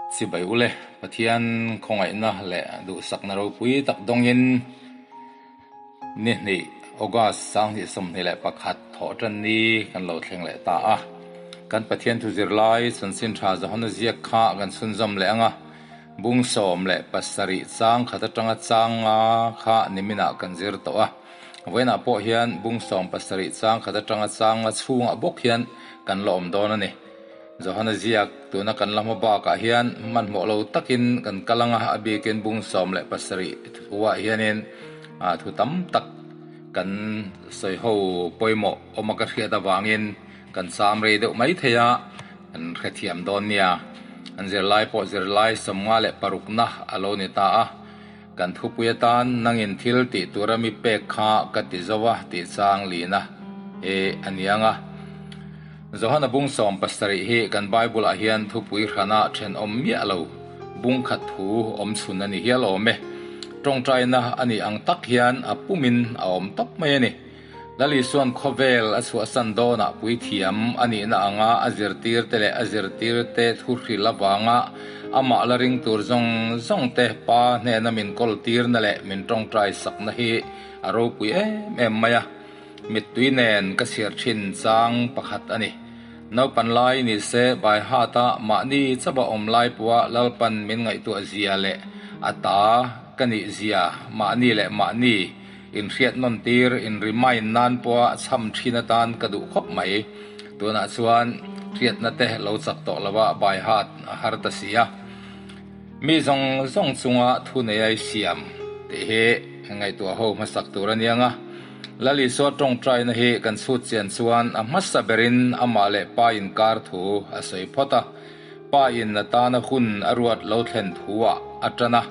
Chibai ule, Pathian khawngaihna leh duhsakna ropui tak dawngin ni hnih August 2021 thawh tan ni kan lo thleng leh ta a. Kan Pathian thu zirlai chanchin tha Johana ziak kha kan chhunzawm leh ang a, bung 17 chang khat atanga chang nga kha niminah kan zir tawh a. Vawiinah pawh hian bung 17 chang khat atanga chang nga chhungah bawk hian kan la awm dawn a ni. Johana ziak tuna kan la hma bakah hian hmanhmawh lo takin kan kal anga a bikin bung 17 thuah hianin thu tam tak kan sawi ho pawimawh awm a ka hriat avangin kan cham rei deuh mai thei a, kan hrethiam dawn nia. An zirlai pawh zirlai 56na a lo ni ta a, kan thupui atan nangin thil tih tura mi pek kha ka ti zo a tih chang lina hi a ni ang a. Johana bung 17 hi kan Bible ah hian thupui hrana thenawm miah lo bung khat thu awm chhun a ni hial awm e. Tawngtaina a nih ang tak hian a pumin a awm tawp mai a ni. Lal Isuan khawvel a chhuahsan dawnah puithiam a nihna anga a zirtirte leh a zirtirte thuhril avanga amah la ring tur zawng zawng te Pa hnena min kawl tirna leh min tawngtai sakna hi a ropui em em mai a. Mittui nen ka chhiar thin chang pakhat a ni. Naupan lai ni se bai hata mahni chauha awm lai pawha Lalpan min ngaihtuah zia leh a ta ka nih zia mahni leh mahni inhriat nawn tir, in remind nan pawha cham thin atan ka duh khawp mai. Tunah chuan hriatna te lo chak tawh lo a, bai hat a har ta si a. Mi zawng zawng chunga thu nei ai siam tih hi ngaihtuah ho hmasak tur a niang a. Lal Isua tawngtaina hi kan chhut chian chuan a hmasa berin amah leh Pa inkar thu a sawi phawt a. Pa in atana hun a ruat lo thlen thuah a tan a,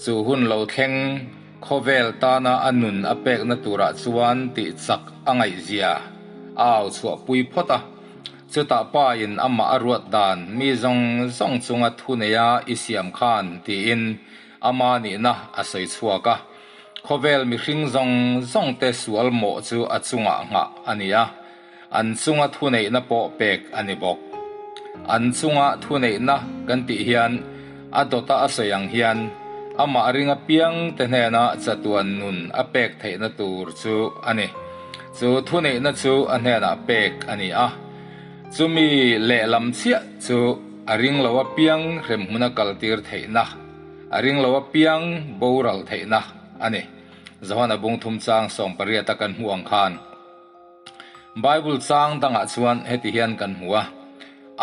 chu hun lo thleng khawvel tana a nun a pekna turah chuan tih chak a ngaihzia a au chhuahpui phawt a. Chutah Pa in amah a ruat dan mi zawng zawng chunga thu neia i siam khan tiin ama nihna a sawi chhuak a. Khawvel mihring zawng zawng te sual mawh chu a chungah nghah a ni a, an chunga thuneihna pawh pek a ni bawk. An chunga thuneihna kan tih hian a dawta a sawi ang hian amah ring apiang te hnena chatuan nun a pek theihna tur chu a ni. Chu thuneihna chu a hnenah pek a ni a, chumi lehlam chiah chu a ring lo apiang hremhmuna kaltir theihna. A ring lo apiang boral theihna a ni. Johana bung thum chang 18 a kan hmuh ang khan. Bible chang dangah chuan heti hian kan hmu a,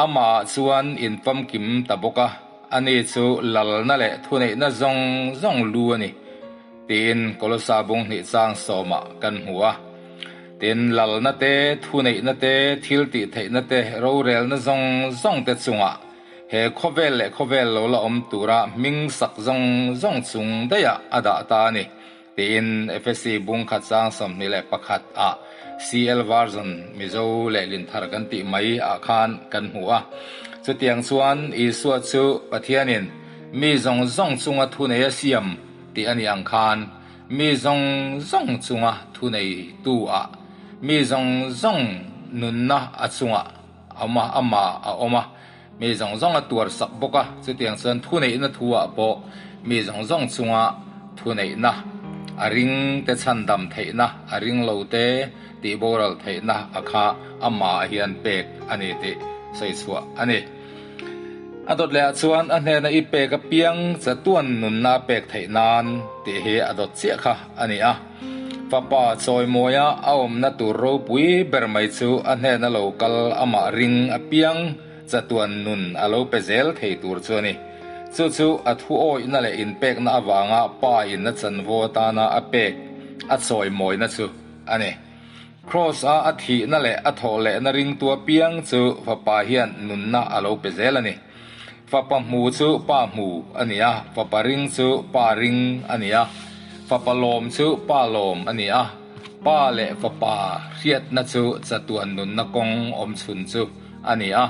Amah chuan in famkim ta bawk a, ani chu lalna leh thuneihna zawng zawng lu a ni, tiin Kolosa bung hnih chang sawmah kan hmu a. Tin, lalna te, thuneihna te, thil tih theihna te, rorelna zawng zawng te chungah He khawvel leh khawvel lo la awm tura hming sak zawng zawng chung daihah a dah ta a ni, tiin Efesi bung khat sang 21 ah CL Version Mizo lehlin thar kan tih mai ah khan kan hmu a. Chutiang chuan Isua chu Pathianin mi zawng zawng chunga thunei a siam tih a nih ang khan mi zawng zawng chunga thuneitu ah mi zawng zawng nunna a chungah Awm a, amah a awm a, mi zawng zawng a tuar sak bawk a, chutiang chuan thuneihna thu ah pawh mi zawng zawng chunga thuneihna, a ring te chhandam theihna, a ring lo te tih boral theihna a kha amah hian pek a ni tih sawi chhuah a ni. A dawt leh ah chuan a hnena i pek apiang chatuan nunna a pek theih nan tih hi a dawt chiah kha a ni a. Fapa chawimawia a awmna tur ropui ber mai chu a hnena lo kal amah ring apiang chatuan nun a lo pe zel thei tur chu a ni. Chu chu a thu awihna leh inpekna avanga Pa in a chanvo atana a pek a chawimawina chu a ni. Kraws a a thihna leh a thawh lehna ringtu apiang chu Fapa hian nunna a lo pe zel a ni. Fapa hmu chu Pa hmu a ni a, Fapa ring chu Pa ring a ni a, Fapa lawm chu Pa lawm a ni a, Pa leh Fapa hriatna chu chatuan nunna kawng awm chhun chu a ni a,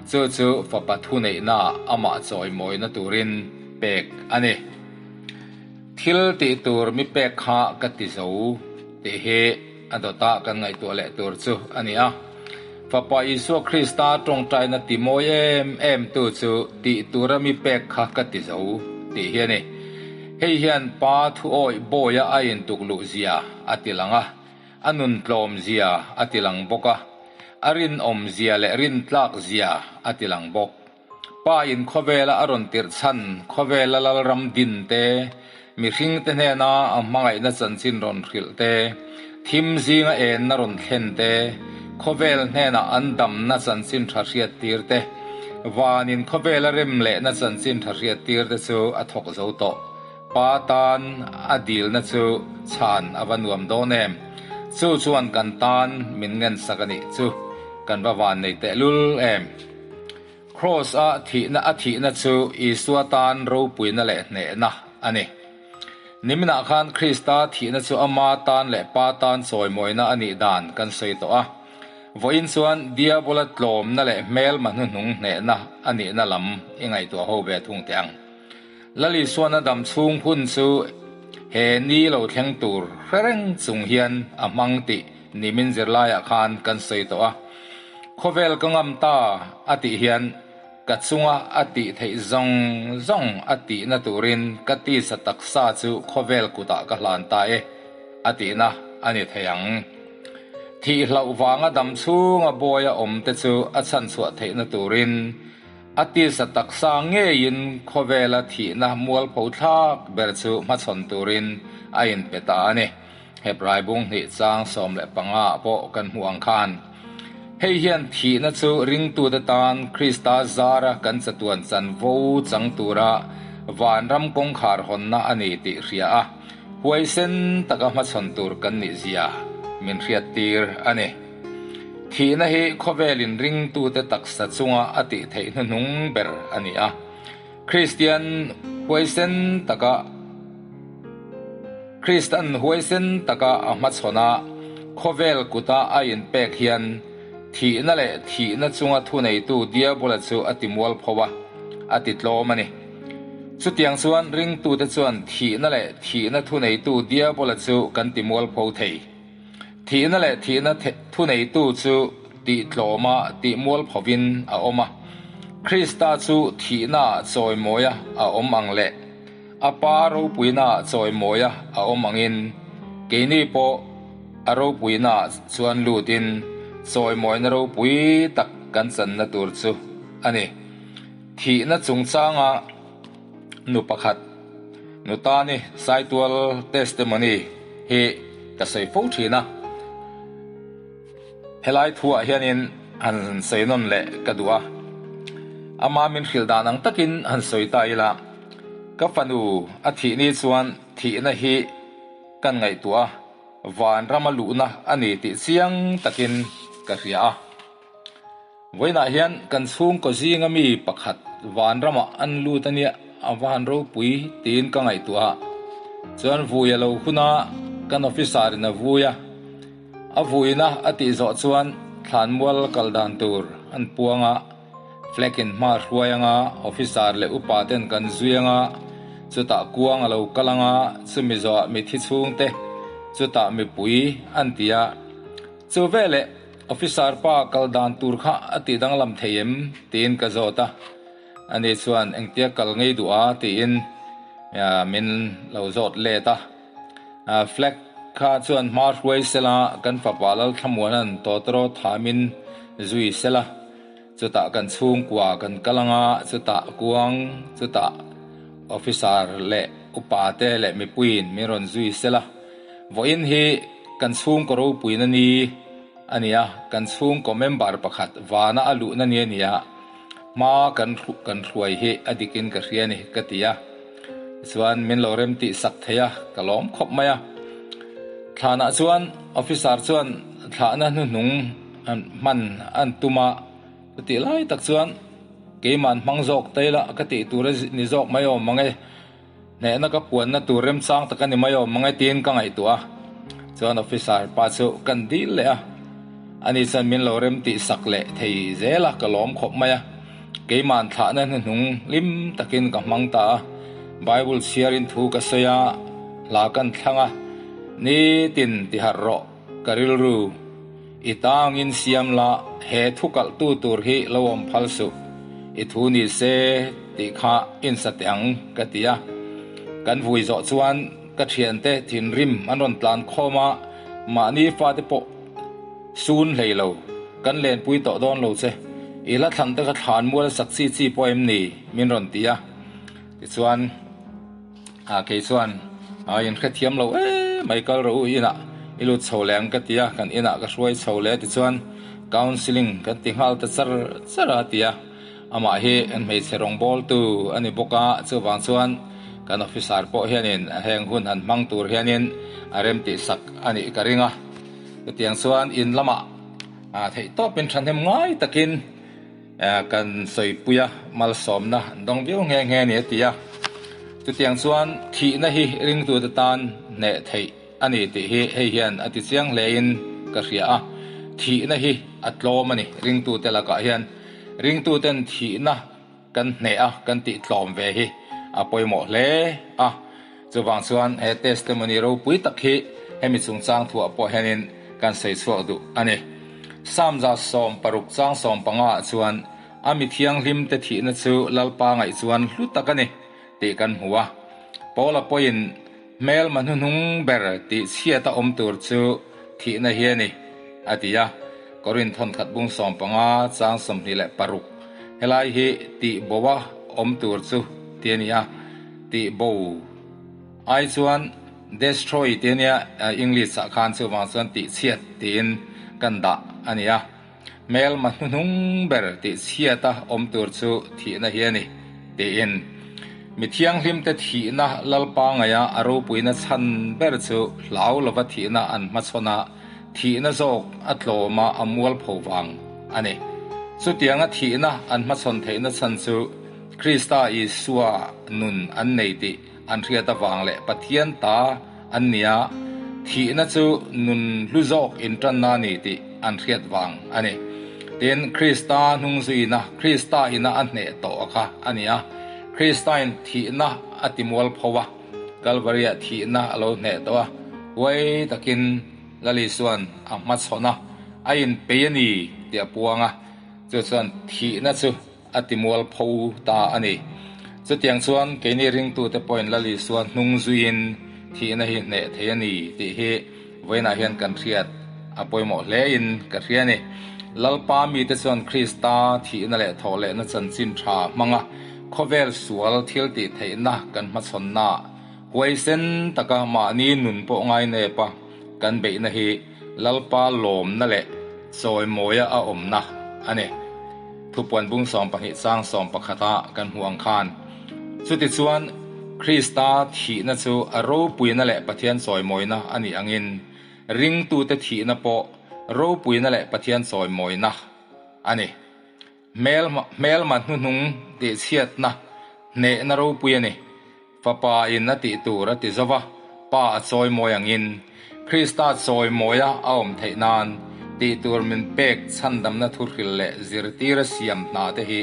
chu chu Fapa thuneihna amah chawimawina turin pek a ni. Thil tih tur mi pek kha ka ti zo tih hi a dawta kan ngaihtuah leh tur chu a ni a. Fapa Isua Krista tawngtaina ti mawi em em tu chu tih tura mi pek kha ka ti zo tih hi a ni. Hei hian Pa thuawih bawia a intuk luh zia a ti lang a, a nun tlawm zia a ti lang bawk a, a rinawm zia leh rintlak zia a ti lang bawk. Pa in khawvela a rawn tirh chhan, khawvela lalram din te, mihring te hnena a hmangaihna chanchin rawn hrilh te, thim zinga enna rawn thlen te, khawvel hnena an damna chanchin tha hriat tir te, vanin khawvela rem lehna chanchin tha hriat tir te chu a thawk zo tawh. Pa tan a dilna chu chhan a va nuam dawn em? Chu chuan kan tan min ngensak a nih chu kan va van nei tehlul em? Kraws-a thihna a thihna chu Isua tan ropuina leh hnehna a ni. Niminah khan Krista thihna chu Ama tan leh Pa tan chawimawina a nih dan kan sawi tawh a. Vawiin chuan Diabola tlawmna leh hmelma hnuhnung hnehna a nihna lam i ngaihtuah ho ve thung teh ang. Lal Isuana dam chhung hun chu he ni lo thleng tur hre reng chung hian a hmang tih nimin zirlaiah khan kan sawi tawh a. Khawvel ka ngam ta a tih hian ka chunga a tih theih zawng zawng a tihna turin ka tisa taksa chu khawvel kutah ka hlan ta e a tihna a ni thei ang. Thih hlauh vanga dam chhunga bawi a awm te chu a chhanchhuah theihna turin A tisa taksa ngeiin khawvela thihna mualpho thlak ber chu hmachhawn turin a inpe ta a ni. Hebrai bung hnih chang 15 ah pawh kan hmuh ang khan, hei hian thihna chu ringtute tan Krista zara kan chatuan chanvo chang tura vanram kawngkhar hawnna a ni tih hria a, huaisen taka hmachhawn tur kan nih zia min hriattir a ni. Thihna hi khawvelin ringtute taksa chunga a tih theih hnuhnung ber a ni a. Kristian huaisen taka Kristan huaisen taka a hmachhawn a, khawvel kuta a inpek hian thihna leh thihna chunga thuneitu Diabola chu a ti mualpho a, a ti tlawm a ni. Chutiang chuan ringtute chuan thihna leh thihna thuneitu Diabola chu kan ti mualpho thei. Thihna leh thihna thuneitu chu tihtlawma tihmualphovin a awm a. Krista chu thihnaah chawimawia a awm ang leh a Pa ropuinaah chawimawia a awm angin, keini pawh a ropuinaah chuan lutin chawimawina ropui tak kan channa tur chu a ni. Thihna chungchanga Nu pakhat, Nu Tani Saitual testimony hi ka sawi fo thin a, helai thuah hianin han sawi nawn leh ka duh a, ama min hrilh dan ang takin han sawi ta ila, ka fanu a thih ni chuan thihna hi kan ngaihtuah a, vanrama luhna a ni tih chiang takin ka hria a. Vawiinah hian kan chhungkaw zinga mi pakhat vanramah an lut a nia, a va han ropui tiin ka ngaihtuah a. Chuan vui a lo hun a, kan officer in a vui a. A vuina a tih zawh chuan thlanmual kal dan tur an puang a, flag in hma hruai anga officer leh upa ten kan zui anga, chutah kuang a lo kal anga, chumi zawhah mithi chhungte chutah mipui an ti a. Chu veleh Officer pa kal dan tur kha a tih danglam thei em? tiin ka zawt a, ani chuan engtia kal ngei duh a tiin min lo zawt let a. Flag kha chuan hma hruai sela kan fapa Lalthlamuana'n tawtawraw thamin zui sela, chutah kan chhungkua kan kal anga chutah kuang chutah officer leh upa te leh mipuiin min rawn zui sela. Vawiin hi kan chhungkaw ropuina ni a ni a, kan chhungkaw member pakhat vana a luhna ni a ni a, hma kan kan hruai hi a dikin ka hria a ni ka ti a, tichuan min lo rem tih sak thei a, ka lawm khawp mai a. Thlanah chuan officer chuan thlahna hnuhnung hman an tum a, chutih lai tak chuan keiman hmang zawk ta ila ka tih tur a ni zawk mai awm ang e. Hnehna ka puanna tur remchang tak a ni mai awm mang e tiin ka ngaihtuah a, chuan officer pa chu kan dil leh a, ani chuan min lo rem tih sak leh thei zel a, ka lawm khawp mai a, keiman thlahna hnuhnung hlim takin ka hmang ta a, Bible chhiarin thu ka sawi a, hla kan thlang a, nitin ti harh rawh ka rilru. I tangin siam la, he thu kalhtu tur hi lo awm phal suh. I thu ni se tih kha insa teh ang, ka ti a. Kan vui zawh chuan ka thiante thinrim an rawn tlan khawm a, mahni fate pawh sun hlei lo, kan lenpui tawh dawn lo che. I hla thlan te kha thlan mual a sak chi chi pawh em ni? min rawn ti a. Tichuan. A kei chuan a inhrethiam lo em mai kal rawh u inah i lut chho leh ang ka ti a, kan inah ka hruai chho leh tichuan counselling kan ti nghal ta char char a ti a, amah hi an hmeichhe rawngbawltu a ni bawk a, chuvang chuan kan officer pawh hianin heng hun han hmang tur hianin a remtih sak a nih ka ring a, chutiang chuan in lamah theihtawpin thahnem ngai takin. Kan sawipui a, malsawmna an dawng viau nghe nghe a ni a ti a. Chutiang chuan thihna hi ringtute tan hneh theih a ni tih hi hei hian a ti chiang hlein ka hria a. Thihna hi a tlawm a ni ringtute lakah hian. Ringtuten thihna kan hneh a, kan tih tlawm ve hi a pawimawh hle a. Chuvang chuan he testimony ropui tak hi hemi chungchang thuah pawh hianin kan sawi chhuak duh a ni. Psalm 16 chang 15 ah chuan a mi thianghlim te thihna chu Lalpa ngaih chuan hlu tak a ni tih kan hmu a. Paula pawhin hmelma hnuhnung ber tih chhiata awm tur chu thihna hi a ni a ti a. Korinth thawnkhat bung 15 chang 26 helai hi tih bo a awm tur chu ti a ni a. Tih bo ai chuan destroy tih a nia, English ah khan chuvang chuan tih chhiat tiin kan dah a ni a. Hmelma hnuhnung ber tih chhiata awm tur chu thihna hi a ni tiin. Mi thianghlimte thihna Lalpa ngaia a ropuina chhan ber chu hlau lova thihna an hmachhawn a, thihna zawk a tlawma a mualpho vang a ni. Chutianga thihna an hmachhawn theihna chhan chu Krista Isua nun an nei tih an hriat avang leh Pathian ta an ni a, thihna chu nun hlu zawk intanna a ni tih an hriat vang a ni. Tin, Krista hnungzuina, Krista ina a hneh tawh a kha a ni a. Kristain thihna a ti mualpho a, Kalvaria thihna a lo hneh tawh a, huai takin Lal Isua'n a hmachhawn a, a inpei a ni tih a puang a, chu chuan thihna chu a ti mualpho ta a ni. Chutiang chuan keini ringtute pawhin Lal Isua hnung zuiin thihna hi hneh thei a ni tih hi vawiinah hian kan hriat a pawimawh hlein ka hria a ni. Lalpa mite chuan Krista thihna leh thawhlehna chanchin tha hmanga khawvel sual thil tih theihna kan hmachhawnnaah huaisen taka mahni nun pawh ngainep a kan beihna hi Lalpa lawmna leh chawimawia a awmna a ni. Thupuan bung 12 chang 11 a kan hmuh ang khan. Chutichuan, Krista thihna chu a ropuina leh Pathian chawimawina a nih angin, ringtute thihna pawh ropuina leh Pathian chawimawina a ni. Hmelma hnuhnung tihchhiatna hnehna ropui a ni. Fapa in a tih tur a ti zo va, Pa a chawimawi angin, Krista chawimawia a awm theih nan tih tur min pek chhandamna thuhril leh zirtir a siam hna te hi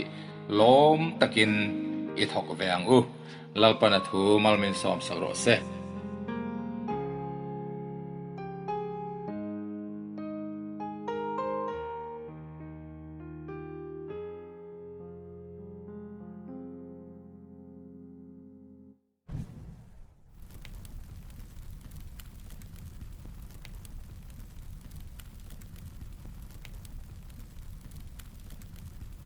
lawm takin i thawk ve ang u. Lalpana thu mal min sawmsak rawh se.